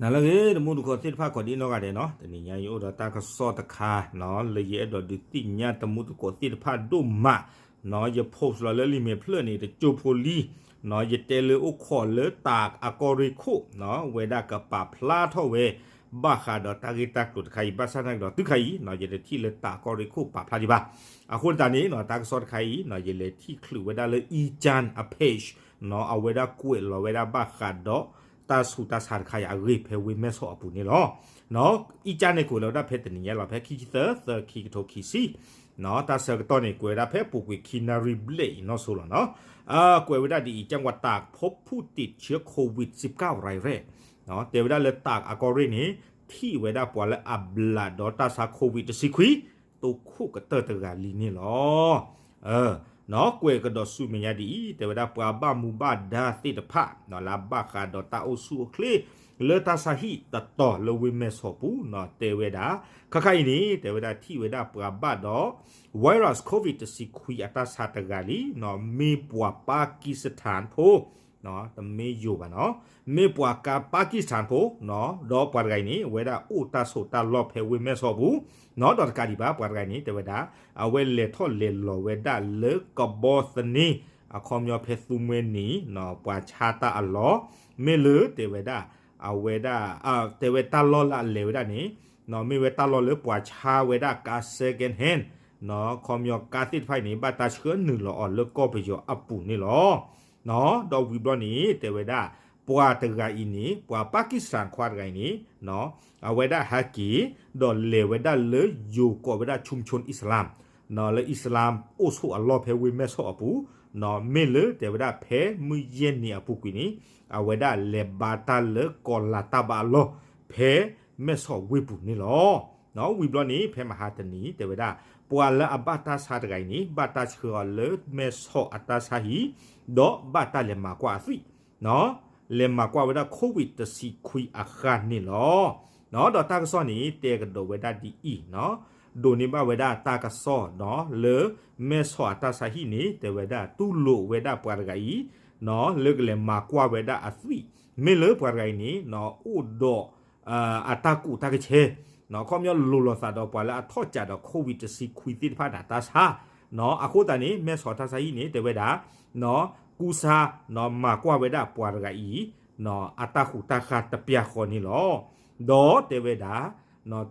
နလၢအဂ့ၤ တမူတကိးသ့ၣ်တဖၣ် ကိးဒံနီၢ်ဂၤဒဲးနီၤ, တနံၤညါယအိၣ်ဒီးတၢ်ကစီၣ်တခါနီၤ လၢယအဲၣ်ဒိးဒုးသ့ၣ်ညါတမူတကိးသ့ၣ်တဖၣ်ဒိၣ်မးနီၤ, ယ post လီၤလၢလံာ်မဲာ်ဖျၢၣ်န့ၣ် တကၠိဖိလံနီၤ, ယတဲလၢအိၣ်ခိးလၢတၢးအကီၢ်ရ့ၣ်ခိၣ်နီၤ ဝဲဒၣ်ကပာ်ဖျါထီၣ်ဝဲ ဘၣ်ဃးဒီးတၢ်ဂ့ၢ်တၢ်ကျိၤတခါအံၤ, ဘၣ်ဆၣ်သနာ်က့ဒီး တုၤခါအံၤနီၤ ယတထံၣ်လၢတၢးကီၢ်ရ့ၣ်ခိၣ်ပာ်ဖျါဒံးဘၣ်. အဃိသတးန့ၣ်နီၤ တၢ်ကစီၣ်တခါအံၤနီၤ ယလဲၤထံၣ်ချုးဝဲဒၣ်လၢ အံကၠၣ် အ page နီၤ, အဝဲဒၣ်ကွဲးလီၤဝဲဒၣ်ဘၣ်ဃးဒီး တၢ်ဆူးတၢ်ဆါတခါအံၤအဂ့ၢ် ဖဲဝ့ၢ်မဲၢ်ဆီးအပူၤန့ၣ်လီၤ. အံကၠၣ်န့ၣ်ကွဲးလီၤဝဲဒၣ်ဖဲတနံၤညါလီၤ, ဖဲခံဆံသၢ သၢ ခံကထိခံဆံ တၢ်ဆၢကတီၢ်န့ၣ် ကွဲးဝဲဒၣ်ဖဲအပူၤကွံာ်ခံနၣ်ရံၣ်ဘျဲၣ်အံၤနီၢ်ဆိလီၤနီၤ. ကွဲးဝဲဒၣ်ဒ်အံၤ, จังหวัดตากพบผู้ติดเชื้อโควิดสิบเก้า รายแรก တဲဝဲဒၣ်လၢတၢးအကီၢ်ရ့ၣ်န့ၣ် ထံၣ်ဝဲဒၣ်ပှၤလၢအဘျးဒီးတၢ်ဆါ COVID တဆံခွံ တိခိၣ်ကတၢၢ်တဂၤလံန့ၣ်လီၤ. ကွဲးကဒီးဆူမဲာ်ညါဒ်အံၤ, တဲဝဲဒၣ်ပှၤဘၣ်မူဘၣ်ဒါသ့ၣ်တဖၣ် လၢအဘၣ်ဃးဒီးတၢ်အိၣ်ဆူၣ်အိၣ်ချ့ လၢတၢ်ဆါဟံၣ်တတီၤလၢဝ့ၢ်မဲၢ်ဆီးပူၤနီၤ, တဲဝဲဒၣ် ခါခါအံၤန့ၣ် တဲဝဲဒၣ်ထံၣ်ဝဲဒၣ်ပှၤဘၣ်ဒီး virus COVID တဆံခွံအတၢ်ဆါတဂၤလံနီၤ, မ့ၢ်ပှၤပၣ်ကံၣ်စထၣ်ဖိ တမ့ၢ်ယိၤဘၣ်နီၤ, မ့ၢ်ပှၤကါပၣ်ကံၣ်စထၣ်ဖိနီၤ, ဒီးပှၤတဂၤအံၤန့ၣ် အဝဲဒၣ်အိၣ်တၢ်ဆိးတၢ်လီၢ်ဖဲဝ့ၢ်မဲၢ်ဆီးပူၤနီၤ, ဒီးတကးဒံးဘၣ် ပှၤတဂၤအံၤန့ၣ် တဲဝဲဒၣ် အဝဲလဲၤထီၣ်လဲၤလီၤဝဲဒၣ်လၢကဘီသန့, အခီပညီဖဲသူမှဲနံၤနီၤ, ပှၤဆါတၢ်အလီၢ်, မ့ၢ်လၢတဲဝဲဒၣ် အဝဲဒၣ် တဲဝဲတၢ်လီၢ်လၢအလဲၤဝဲဒၣ်န့ၣ်နီၤ, မ့ၢ်ဝဲတၢ်လီၢ်လၢပှၤဆါဝဲဒၣ်ကါ second hand နီၤ, အခီပညီကါသ့ၣ်တဖၣ်အံၤန့ၣ် ဘၣ်တၢ်ဆှၢနုာ်လီၤအီၤလၢကီၢ်ပယီၤအပူၤန့ၣ်လီၤ. ဒီးဝံၤဘျီန့ၣ် တဲဝဲဒၣ် ပှၤတဂၤအံၤန့ၣ် ပှၤပၣ်ကံၣ်စထၣ်ခွါတဂၤအံၤန့ၣ် အဝဲဒၣ်ဟဲက့ၤ ဒီးလဲၤဝဲဒၣ်လၢယိၤကိးဝဲဒၣ် ชุมชนอิสลาม နီၤ, လၢအံၣ်စလၢမ်အိၣ်ဆိးအလီၢ်ဖဲဝ့ၢ်မဲၢ်ဆီးအပူၤနီၤ, မ့ၢ်လၢတဲဝဲဒၣ်ဖဲမုၢ်ယဲၢ်နံၤအပူၤကွံာ်န့ၣ် အဝဲဒၣ်လဲၤဘါတၢ်လၢကီၤလၤတၢ်ဘါအလီၢ် ဖဲမဲၢ်ဆီးဝ့ၢ်ပူၤန့ၣ်လီၤ. ဝံၤဘျီန့ၣ် ဖဲမဟါတနံၤ တဲဝဲဒၣ် ပှၤလၢအဘၣ်တၢ်ဆါတဂၤအံၤန့ၣ် ဘၣ်တၢ်ဆှၢအီၤလၢမဲၢ်ဆီးအတၢ်ဆါဟံၣ် ဒီးဘၣ်တၢ်လဲၤမၤကွၢ်အသွံၣ် လဲၤမၤကွၢ်ဝဲဒၣ် COVID တဆံခွံအဃၢ်န့ၣ်လီၤ. ဒီးတၢ်ကစီၣ်န့ၣ် တဲကဒီးဝဲဒၣ်ဒ်အံၤနီၤ, ဒိးန့ၢ်ဘၣ်ဝဲဒၣ်တၢ်ကစီၣ်နီၤ လၢမဲၢ်ဆီးအတၢ်ဆါဟံၣ်န့ၣ် တဲဝဲဒၣ်တူၢ်လိာ်ဝဲဒၣ်ပှၤတဂၤအံၤနီၤ လၢကလဲၤမၤကွၢ်ဝဲဒၣ်အသွံၣ်, မ့ၢ်လၢပှၤတဂၤအံၤန့ၣ်နီၤ အိၣ်ဒီး အတၢ်ကူးတၢ်ကဆဲ အခီပညီလိၤလိာ်သးဒီးပှၤလၢအထီၣ်ကးဒီး COVID တဆံခွံသ့ၣ်တဖၣ်န့ၣ် တၢ်ဆါနီၤ. အဃိသတးန့ၣ် မဲၢ်ဆီးတၢ်ဆါဟံၣ်န့ၣ် တဲဝဲဒၣ် ကူစါနီၤ မၤကွၢ်ဝဲဒၣ်ပှၤတဂၤအံၤ အတၢ်ဃူးတၢ်ဃါတပျၢ်ဃီန့ၣ်လီၤ. ဒီးတဲဝဲဒၣ်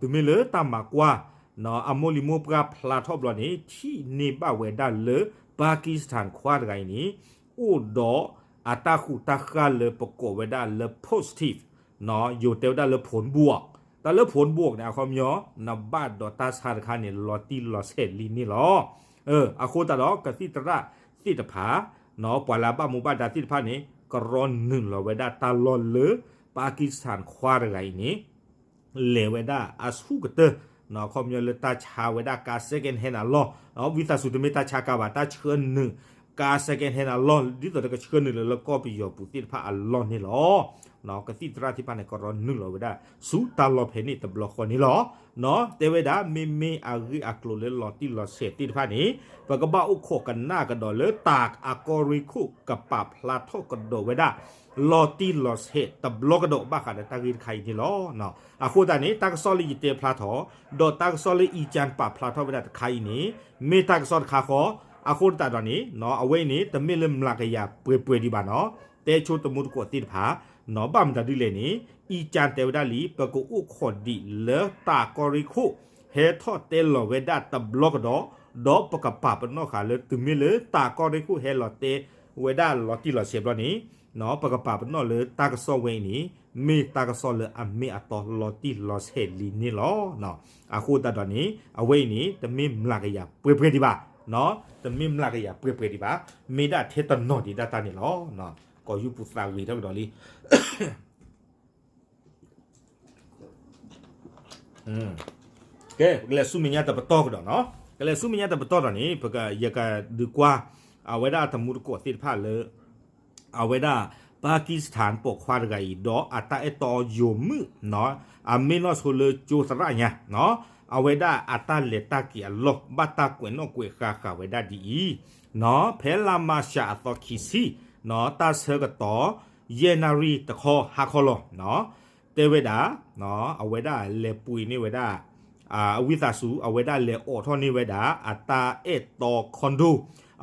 တုၤမ့ၢ်လၢတၢ်မၤကွၢ် အမိၢ်လံၤမိၢ်ပှၢ်ဖျါထီၣ်ဘျီန့ၣ် ထံၣ်န့ၢ်ဘၣ်ဝဲဒၣ်လၢ ပၣ်ကံၣ်စထၣ်ခွါတဂၤအံၤန့ၣ် အိၣ်ဒီးအတၢ်ဃူးတၢ်ဃါလၢပကိးဝဲဒၣ်လၢ positive ယိၤတဲဝဲဒၣ်လၢ ผลบวก, တၢ်လၢ ผลบวก န့ၣ် အခီပညီ နဘၣ်ဒီးတၢ်ဆါတခါန့ၣ် လီၤတံၢ်လီၤဆဲးလံန့ၣ်လီၤ. အဃိသတးဒီး ကသံၣ်သရၣ်သ့ၣ်တဖၣ် ပှၤလၢအဘၣ်မူဘၣ်ဒါသ့ၣ်တဖၣ်န့ၣ် ကရီနုာ်လီၤဝဲဒၣ်တၢ်လီၢ်လၢ ပၣ်ကံၣ်စထၣ်ခွါတဂၤအံၤန့ၣ် လဲၤဝဲဒၣ်အဆူၣ်ကတၢၢ် အခီပညီလၢတၢ်ဆါဝဲဒၣ်ကါ second hand အလီၢ်, ဝံသးစူၤတမ့ၢ်တၢ်ဆါကါဘၣ် တၢ်ဆှၢနုာ်ကါ second hand အလီၢ် ဒ်သိးဒီးကဆှၢနုာ်လၢလၢကီၢ်ပယီၤပူၤသ့ၣ်တဖၣ်အလီၢ်န့ၣ်လီၤ. ကသံၣ်သရၣ်သ့ၣ်တဖၣ်န့ၣ် ကရီနုာ်လီၤဝဲဒၣ် ဆူတၢ်လီၢ်ဖဲန့ၣ်တဘျီဃီန့ၣ်လီၤ. တဲဝဲဒၣ် မ့မ့ၢ်အဂ့ၢ်အကျိၤလၢလီၤတံၢ်လီၤဆဲးသ့ၣ်တဖၣ်န့ၣ် ပကဘၣ်အိၣ်ခိးကနၣ်ကဒီးလၢတၢးအကီၢ်ရ့ၣ်ခိၣ် ကပာ်ဖျါထီၣ်ကဒီးဝဲဒၣ် လီၤတံၢ်လီၤဆဲးတဘျီကဒီးဘၣ်ဃးဒီးတၢ်ဂ့ၢ်တခါအံၤန့ၣ်လီၤ. အဃိသတးန့ၣ် တၢ်ကစီၣ်လၢယတဲဖျါထီၣ် ဒီးတၢ်ကစီၣ်လၢ အံကၠၣ် ပာ်ဖျါထီၣ်ဝဲဒၣ်တခါအံၤန့ၣ် မ့ၢ်တၢ်ကစီၣ်တခါဃီ, အဃိသတးဒီးန့ၣ် အဝဲအံၤန့ၣ် တမ့ၢ်လၢမျးကယၤပှဲၤပှဲၤဒံးဘၣ်နီၤ, တဲဆိတမူတကိးသ့ၣ်တဖၣ် ဘၣ်မတၤဒ်လဲၣ်န့ၣ် အံကၠၣ် တဲဝဲဒၣ်လံ ပကအိၣ်ခိးဒံးလၢတၢးကီၢ်ရ့ၣ်ခိၣ် ဟဲထီၣ်တဲလီၤဝဲဒၣ်တဘျီကဒီး, ဒီးပကပာ်ပနီၣ်ဃာ်လၢ တုၤမ့ၢ်လၢတၢးကီၢ်ရ့ၣ်ခိၣ်ဟဲလီၤတဲဝဲဒၣ်လီၤတံၢ်လီၤဆဲးဘျီန့ၣ် ပကပာ်ပနီၣ်လၢတၢ်ကစီၣ်ဝဲအံၤန့ၣ် မ့ၢ်တၢ်ကစီၣ်လၢအမ့ၢ်အတီလီၤတံၢ်လီၤဆဲးလံန့ၣ်လီၤ. အဃိသတးဒီးန့ၣ် အဝဲအံၤန့ၣ် တမ့ၢ်မျးကယၤပှဲၤပှဲၤဒံးဘၣ်, တမ့ၢ်မျးကယၤပှဲၤပှဲၤဒံးဘၣ်, မ့ၢ်ဒၣ်ထဲတနီၤဒံးဒၣ်တၢ်န့ၣ်လီၤ. ကီၢ်ယူၢ်ပူၤသးဂ့ၤထီၣ်ကဒီးလံ ကဲ ပကလဲၤဆူမဲာ်ညါတပတီၢ်ကဒီးနီၤ, ကလဲၤဆူမဲာ်ညါတပတီၢ်ဒီးန့ၣ် ပက ယကဒုးကွၢ် အဝဲဒၣ်တမူတကိးသ့ၣ်တဖၣ်လၢ အဝဲဒၣ် ပၣ်ကံၣ်စထၣ်ပိာ်ခွါတဂၤအံၤ ဒီးအတၢ်အဲၣ်တီယိၤမုၣ်နီၤ, အမ့ၢ်နီၢ်ဆိလၢကၠိသရၣ်ညါနီၤ, အဝဲဒၣ်အတၢ်လဲၤတၢ်က့ၤအလီၢ် ဘၣ်တၢ်ကွဲးနီၣ်ကွဲးဃါဃာ်ဝဲဒၣ်ဒ်အံၤနီၤ, ဖဲလါမၤရှးအသီခံဆံနီၤ, တၢ်ဆၢကတီၢ် ယဲၢ်နၣ်ရံၣ်တခီဟါခီလီၤနီၤ, ဖဲ တဲဝဲဒၣ် အဝဲဒၣ်လဲၤပှ့ၤန့ၢ်ဝဲဒၣ် အဝံသးစူၤ အဝဲဒၣ်လဲၤအိးထီၣ်န့ၢ်ဝဲဒၣ် အတၢ်အဲၣ်တီ condo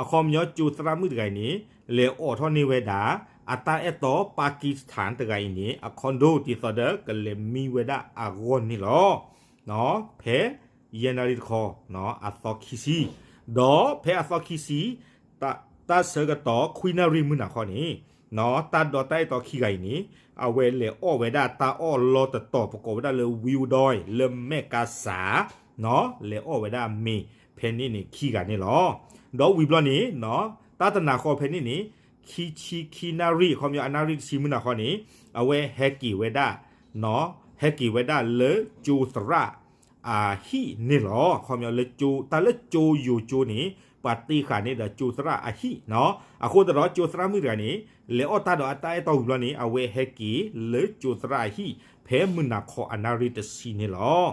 အခီပညီကၠိသရၣ်မုၣ်တဂၤအံၤန့ၣ် လဲၤအိးထီၣ်န့ၢ်ဝဲဒၣ် အတၢ်အဲၣ်တီ Pakistan တဂၤအံၤန့ၣ် အ condo ဒ်သိးဒီးကလဲၤမံဝဲဒၣ်အဂီၢ်န့ၣ်လီၤ. ဖဲယဲၢ်နၣ်ရံၣ်တခီ အသီခံဆံ, ဒီးဖဲအသီခံဆံ တၢ်ဆၢကတီၢ်ခွံနၣ်ရံၣ်မုၢ်နၤခီန့ၣ် တၢ်ဒီးတၢ်အဲၣ်တီခံဂၤအံၤန့ၣ် အဝဲလဲၤအိးဝဲဒၣ်တၢ်အီၣ်လီၢ်တတီၤ ပကိးဝဲဒၣ်လၢ ဝံဒွဲ လၢမဲၣ်ကါစး လဲၤအိးဝဲဒၣ်မ့ၤဖဲန့ၣ်န့ၣ်ခံဂၤန့ၣ်လီၤ. ဒီးဝံၤဘျီန့ၣ် တၢ်တနၤဃီဖဲန့ၣ်န့ၣ် ခံဆံခံနၣ်ရံၣ် အခီပညီအနၣ်ရံၣ်တဆံမုၢ်နၤခီန့ၣ် အဝဲဟဲက့ၤဝဲဒၣ် ဟဲက့ၤဝဲဒၣ်လၢကၠိသရၣ် အဟံၣ်န့ၣ်လီၤ. အခီပညီလၢကၠိ တၢ်လၢကၠိယိၤကၠိန့ၣ် ပှၤတ့ဃာ်န့ၢ်ဒီးကၠိသရၣ်အဟံၣ်နီၤ. အဃိသတးဒီးကၠိသရၣ်မုၣ်တဂၤန့ၣ် လဲၤအိးတၢ်ဒီးအတၢ်အဲၣ်တီဝံၤဘျီန့ၣ် အဝဲဟဲက့ၤလၢကၠိသရၣ်အဟံၣ် ဖဲမုၢ်နၤခီအနၣ်ရံၣ်တဆံန့ၣ်လီၤ.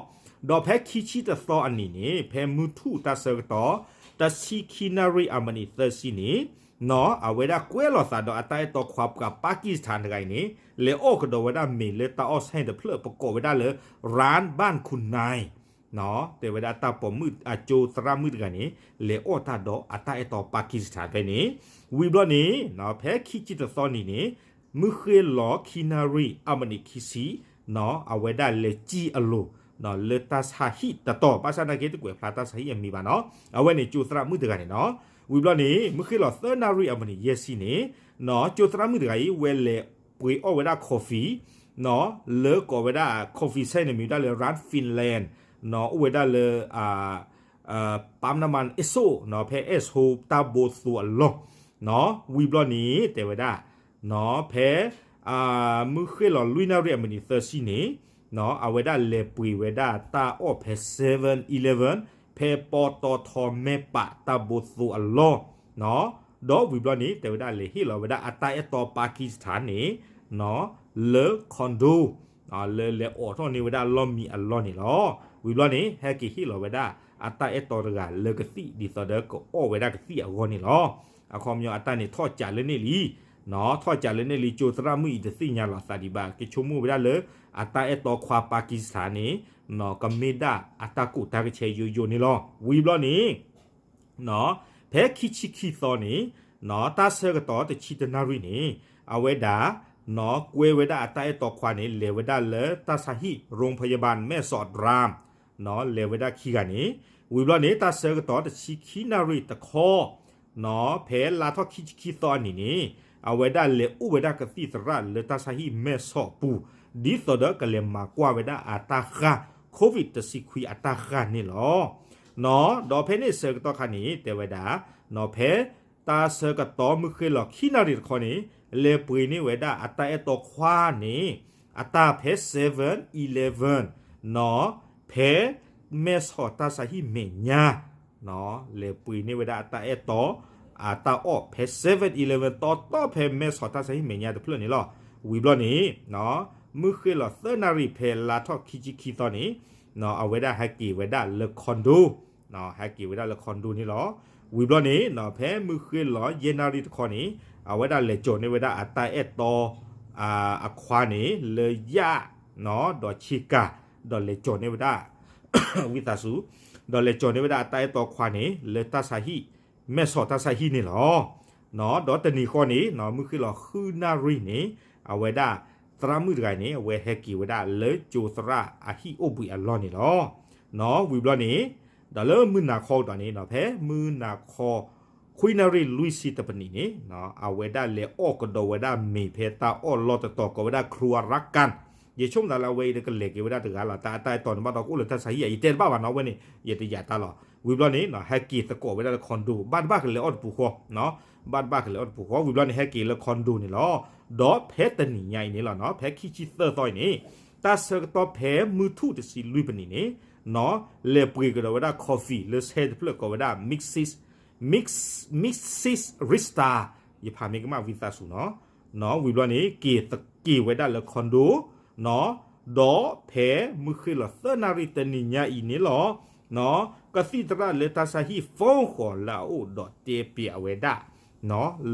ဒီးဖဲခံဆံတသီအနံၤန့ၣ် ဖဲမုၢ်ထူၣ်တၢ်ဆၢကတီၢ် တဆံခံနၣ်ရံၣ်အမံးနံးသၢဆံန့ၣ် အဝဲဒၣ်ကွဲးလီၤသးဒီးအတၢ်အဲၣ်တီခွါပှၤ Pakistan တဂၤအံၤန့ၣ် လဲၤအိၣ်ကဒီးဝဲဒၣ်မ့ၤလၢတၢ်အီၣ်ဆဲၣ်တဖျၢၣ် ပကိးဝဲဒၣ်လၢ ရၣ်ဘၣ်ခူနၢၣ် တဲဝဲဒၣ်တၢ်ပိာ်မုၣ်အကၠိသရၣ်မုၣ်တဂၤန့ၣ် လဲၤအိၣ်တၢ်ဒီးအတၢ်အဲၣ်တီ Pakistan ဖဲန့ၣ် ဝံၤဘျီန့ၣ် ဖဲခံဆံတသီနံၤန့ၣ် မုၢ်ဃ့ၢ်လီၤခံနၣ်ရံၣ်အမံးနံးခံဆံ အဝဲဒၣ်လဲၤစံၣ်အလိၤ လၢတၢ်ဆါဟံၣ်တတီၤ ဘၣ်ဆၣ်သနာ်က့တကွဲးဖျါတၢ်ဆါဟံၣ်အမံၤဘၣ်နီၤ အဝဲန့ၣ်ကၠိသရၣ်မုၣ်တဂၤန့ၣ်နီၤ. ဝံၤဘျီန့ၣ် မုၢ်ဃ့ၢ်လီၤသၢနၣ်ရံၣ်အမံးနံးယဲၢ်ဆံန့ၣ် ကၠိသရၣ်မုၣ်တဂၤအံၤ ဝဲလဲၤပှ့ၤအီၣ်ဝဲဒၣ် coffee လၢကိးဝဲဒၣ် coffee ဆဲၣ်န့ၣ် မ့ၢ်ဝဲဒၣ်လၢ ရၣ် Finland အိၣ်ဝဲဒၣ်လၢ ပၢ်နမၢ်အ့ၣ်စိၣ် ဖဲအဲၣ်ဆိတၢ်ဘိသိအလီၢ် ဝံၤဘျီန့ၣ် တဲဝဲဒၣ် ဖဲ မုၢ်ဃ့ၢ်လီၤလွံၢ်နၣ်ရံၣ်အမံးနံးသၢဆံန့ၣ် အဝဲဒၣ်လဲၤပှ့ၤဝဲဒၣ်တၢ်အီၣ်ဖဲ seven eleven ဖဲပီတီထီမဲာ်ပာ်တၢ်ဘိသိအလီၢ် ဒီးဝံၤဘျီန့ၣ် တဲဝဲဒၣ်လဲၤဟ့ၣ်လီၤဝဲဒၣ်အတၢ်အဲၣ်တီ Pakistan န့ၣ် လၢ condo လၢလဲၤအိးထီၣ်န့ၢ်ဝဲဒၣ်လီၢ်မံအလီၢ်န့ၣ်လီၤ. ဝံၤဘျီန့ၣ် ဟဲက့ၤဟ့ၣ်လီၤဝဲဒၣ်အတၢ်အဲၣ်တီတဂၤလၢကသံၣ် ဒ်သိးဒီးကအီၣ်ဝဲဒၣ်ကသံၣ်အဂီၢ်န့ၣ်လီၤ. အခီပညီအတၢ်န့ၣ်ထီၣ်ကးလၢန့ၣ်လံ ထီၣ်ကးလၢန့ၣ်လံ ကၠိသရၣ်မုၣ်အံၤတသ့ၣ်ညါလီၤအသးဒံးဘၣ် ကဆိကမိၣ်ဝဲဒၣ်လၢ အတၢ်အဲၣ်တီခွါ Pakistan န့ၣ် ကမ့ၢ်ဒၣ်အတၢ်ကူးတၢ်ကဆဲယိယိန့ၣ်လီၤ. ဝံၤဘျီန့ၣ် ဖဲခံဆံခံသီန့ၣ် တၢ်ဆၢကတီၢ်တဆံတနၣ်ရံၣ်န့ၣ် အဝဲဒၣ် ကွဲဝဲဒၣ်အတၢ်အဲၣ်တီခွါန့ၣ် လဲၤဝဲဒၣ်လၢတၢ်ဆါဟံၣ် ရိဖယဘၣ် မဲၣ်စီးတြၢ် လဲၤဝဲဒၣ်ခံဂၤန့ၣ် ဝံၤဘျီန့ၣ် တၢ်ဆၢကတီၢ်တဆံခံနၣ်ရံၣ်တခီ ဖဲလါထီၣ်ခံဆံခံသီအနံၤန့ၣ် အဝဲဒၣ်လဲၤအိၣ်ဝဲဒၣ်ကသံၣ်သရၣ်လၢတၢ်ဆါဟံၣ်မဲၣ်ဆီးပူၤ ဒ်သိးဒီးကလဲၤမၤကွၢ်ဝဲဒၣ်အတၢ်ဃၢ် COVID တဆံခွံအတၢ်ဃၢ်န့ၣ်လီၤ. ဒီးဖဲန့ၣ်ဆၢကတီၢ်ခါန့ၣ် တဲဝဲဒၣ် ဖဲတၢ်ဆၢကတီၢ်မုၢ်ဃ့ၢ်လီၤခံနၣ်ရံၣ်တခီန့ၣ် လဲၤပှ့ၤန့ၢ်ဝဲဒၣ်အတၢ်အဲၣ်တီခွါန့ၣ် အတၢ်ဖဲ seven eleven နီၤ ဖဲ မဲၢ်ဆီးတၢ်ဆါဟံၣ်မဲာ်ညါ လဲၤပှ့ၤန့ၢ်ဝဲဒၣ်အတၢ်အဲၣ်တီ အတၢ်အီၣ်ဖဲ seven eleven တီတီဖဲမဲၢ်ဆီးတၢ်ဆါဟံၣ်မဲာ်ညါတဖျၢၣ်န့ၣ်လီၤ. ဝံၤဘျီန့ၣ် မုၢ်ဃ့ၢ်လီၤသၢနၣ်ရံၣ်ဖဲလါထီၣ်ခံဆံခံသီန့ၣ် အဝဲဒၣ်ဟဲက့ၤဝဲဒၣ်လၢ condo ဟဲက့ၤဝဲဒၣ်လၢ condo န့ၣ်လီၤ. ဝံၤဘျီန့ၣ် ဖဲမုၢ်ဃ့ၢ်လီၤယဲၢ်နၣ်ရံၣ်တခီန့ၣ် အဝဲဒၣ်လဲၤကၠီၤန့ၢ်ဝဲဒၣ်အတၢ်အဲၣ်တီ အခွါန့ၣ် လၢယၣ် ဒီးဆ့ကၤ ဒီးလဲၤကၠီၤန့ၢ်ဝဲဒၣ် ဝံသးစူၤ ဒီးလဲၤကၠီၤန့ၢ်ဝဲဒၣ်အတၢ်အဲၣ်တီခွါန့ၣ် လၢတၢ်ဆါဟံၣ် မဲၢ်ဆီးတၢ်ဆါဟံၣ်န့ၣ်လီၤ. ဒီးတနံၤဃီန့ၣ် မုၢ်ဃ့ၢ်လီၤဃုနၣ်ရံၣ်န့ၣ် အဝဲဒၣ် သရၣ်မုၣ်တဂၤန့ၣ် အဝဲဟဲက့ၤဝဲဒၣ်လၢကၠိသရၣ်အဟံၣ်အိၣ်ဘှံးအလီၢ်န့ၣ်လီၤ. ဝံၤဘျီန့ၣ် ဒီးလၢမုၢ်နၤခီကဒီးန့ၣ် ဖဲမုၢ်နၤခီ ခွံနၣ်ရံၣ်လွံၢ်ဆံတပနံးန့ၣ် အဝဲဒၣ်လဲၤအီၣ်ကဒီးဝဲဒၣ်မ့ၤဖဲတၢ်အီၣ်လီၢ်တတီၤကိးဝဲဒၣ် ခရူအရၣ်ကၣ် ယဆိကမိၣ်သးလၢအဝဲအံၤဒီးကလဲၤက့ၤဝဲဒၣ်တဂၤလီၤ. တၢ်အတၢ်အဲၣ်တီန့ၣ်ဘၣ်ဒီးကအိၣ်လၢတၢ်ဆါဟံၣ်ဧါ ယတဲတဘၣ်ဘၣ်နီၤ အဝဲန့ၣ် ယတယာ်တၢ်လီၤ. ဝံၤဘျီန့ၣ် ဟဲက့ၤသကိးဝဲဒၣ်လၢ condo ဘၣ်တဘၣ်ကလဲၤအီၣ်တပူၤဃီ ဘၣ်တဘၣ်ကလဲၤအီၣ်တပူၤဃီ ဝံၤဘျီန့ၣ် ဟဲက့ၤလၢ condo န့ၣ်လီၤ. ဒီးဖဲတနံၤညါအံၤန့ၣ်လီၤ ဖဲခံဆံသၢသီအံၤန့ၣ် တၢ်ဆၢကတီၢ်ဖဲမုၢ်ထူၣ်တဆံလွံၢ်ပနံးန့ၣ် လဲၤပှ့ၤကဒီးဝဲဒၣ် coffee လၢဆဲတဖျၢၣ်ကိးဝဲဒၣ် mixes mixes Rista ယဖးမ့ၢ်ကမၣ်ဝံသးစူၤနီၤ ဝံၤဘျီန့ၣ် က့ၤသက့ၤဝဲဒၣ်လၢ condo နီၤ ဒီးဖဲမုၢ်ဃ့ၢ်လီၤသၢနၣ်ရံၣ်တနံၤညါအံၤန့ၣ်လီၤ ကသံၣ်သရၣ်လၢတၢ်ဆါဟံၣ် phone ဃီၤလၢအအိၣ်ဒီးတဲပျးဝဲဒၣ်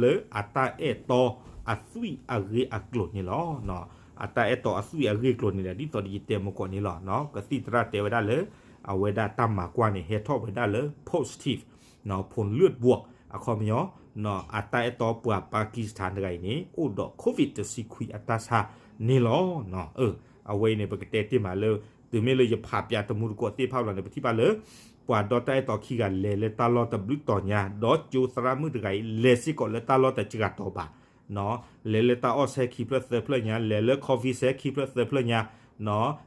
လၢအတၢ်အဲၣ်တီအသွံၣ်အဂ့ၢ်အကျိၤန့ၣ်လီၤ. အတၢ်အဲၣ်တီအသွံၣ်အဂ့ၢ်အကျိၤန့ၣ်ဒီး ဒ်သိးဒီးယတဲမုၢ်ကီၢ်န့ၣ်လီၤ. ကသံၣ်သရၣ်တဲဝဲဒၣ်လၢ အဝဲဒၣ်တၢ်မၤကွၢ်န့ၣ် ဟဲထီၣ်ဝဲဒၣ်လၢ positive ဖိလွံၢ်ဘှီးအခီပညီ အတၢ်အဲၣ်တီပှၤ Pakistan တဂၤအံၤန့ၣ် အိၣ်ဒီး COVID တဆံခွံအတၢ်ဆါန့ၣ်လီၤ. အဝဲအံၤန့ၣ် ပကတဲတ့ၢ်မးလၢ တုၤမ့ၢ်လၢယဖးပၠးတမူတကိးသ့ၣ်တဖၣ်လီၤန့ၣ် ပထံၣ်ဘၣ်လၢ ပှၤဒီတၢ်အဲၣ်တီခံဂၤလဲၤလၢတၢ်လီၢ်တဘျုးတီၤညါ ဒီးကၠိသရၣ်မုၣ်တဂၤအံၤ လဲၤစ့ၢ်ကီးလၢတၢ်လီၢ်တစှၤတီၤဘၣ် လဲၤလၢတၢ်အီၣ်ဆဲခံဖျၢၣ်သၢဖျၢၣ်ညါ လဲၤလၢ coffee ဆဲခံဖျၢၣ်သၢဖျၢၣ်ညါ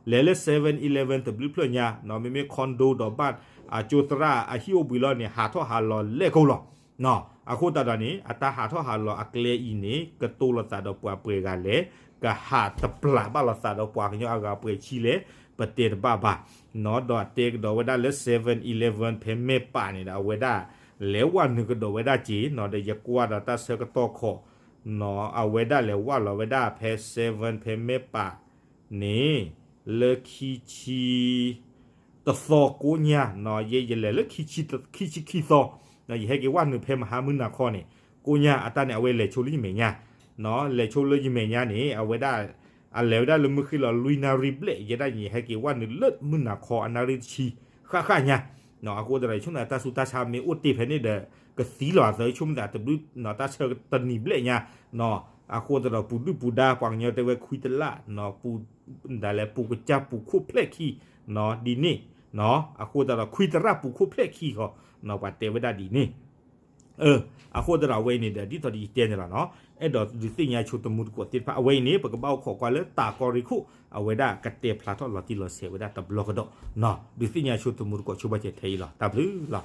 လဲၤလၢ seven eleven တဘျုးဖျၢၣ်ညါ မ့မ့ၢ် condo ဒီးဘၣ် အကၠိသရၣ်အဟံၣ်အိၣ်ဘှံးလီၤန့ၣ် ဟးထီၣ်ဟးလီၤလဲၤကိၢ်လီၤ. အဃိသတးဒီးန့ၣ် အတၢ်ဟးထီၣ်ဟးလီၤအကျဲအံၤန့ၣ် ကတိၤလိာ်သးဒီးပှၤပှဲၤဂၤလဲၣ်, ကဟးတပျၢ်ဘၣ်လိာ်သးဒီးပှၤကညီအဂၤပှဲၤဆံလဲၣ်, ပတဲတဘၣ်ဘၣ်. ဒီးအတဲကဒီးဝဲဒၣ်လၢ seven eleven ဖဲမဲၢ်ပာ်န့ၣ်ဒီး အဝဲဒၣ်လဲၤဝဲနုာ်ကဒီးဝဲဒၣ်က့ၤနီၤ ဒီးယကွၢ်ဒီးတၢ်ဆၢကတီၢ်ခီ နီၤ အဝဲဒၣ်လဲၤဝဲလီၤဝဲဒၣ်ဖဲ seven ဖဲမဲၢ်ပာ်န့ၣ် လၢခံဆံတသီကိးညါနီၤ ယဲယလဲၤလၢခံဆံခံသီ ယဟဲက့ၤဝဲနုာ်ဖဲမဟါမုၢ်နၤခီန့ၣ် ကိးညါအတၢ်န့ၣ် အဝဲလဲၤဆိလၢယမဲာ်ညါ နီၤ လဲၤဆိလၢယမဲာ်ညါန့ၣ် အဝဲဒၣ် အလဲၤဝဲဒၣ်လၢမုၢ်ဃ့ၢ်လီၤလွံၢ်နၣ်ရံၣ်ဘျဲၣ် ယဲဒၣ်န့ၣ် ယဟဲက့ၤဝဲနုာ်လၢမုၢ်နၤခီအနၣ်ရံၣ်တဆံ ဃၣ်ဃၣ်ညါ အဃိသတးဒီး ဆိကမိၣ်တၢ်ဆူးတၢ်ဆါမ့ၢ်အိၣ်တ့ၢ်ဖဲန့ၣ်ဒီး ကသံလီၤအသး ဆိကမိၣ်သးတဘျုး တၢ်ဆၢတနံၤဘျဲၣ်ညါ အဃိသတးဒီး ပူၤဒုၣ်ပူၤဒါ ပှၤကညီတဲဝဲခွံတလၣ် ပူၤဒၣ်လဲာ် ပူၤကစၢ်ပူၤခိၣ်ဖျဲၣ်ခံ ဒ်န့ၣ် အဃိသတးဒီး ခွံသရၣ်ပူၤခိၣ်ဖျဲၣ်ခံဃီ ပှၤတဲဝဲဒၣ်ဒ်န့ၣ် အဃိသတးဒီး အဝဲအံၤန့ၣ်ဒီး ဒ်သိးဒီးယတဲန့ၣ်လီၤနီၤ အဲၣ်ဒိးဒုးသ့ၣ်ညါဆိတမူတကိးသ့ၣ်တဖၣ် အဝဲအံၤန့ၣ် ပကဘၣ်အိၣ်ခိးကွၢ်လၢတၢ်ကီရ့ၣ်ခိၣ် အဝဲဒၣ်ကတဲဖျါထီၣ်လီၤတံၢ်လီၤဆဲးဝဲဒၣ်တဘျီကဒီး ဒုးသ့ၣ်ညါဆိတမူတကိးဆိဘၣ်စဲးထဲအံၤလီၤ တၢ်ဘျုးလီၤ.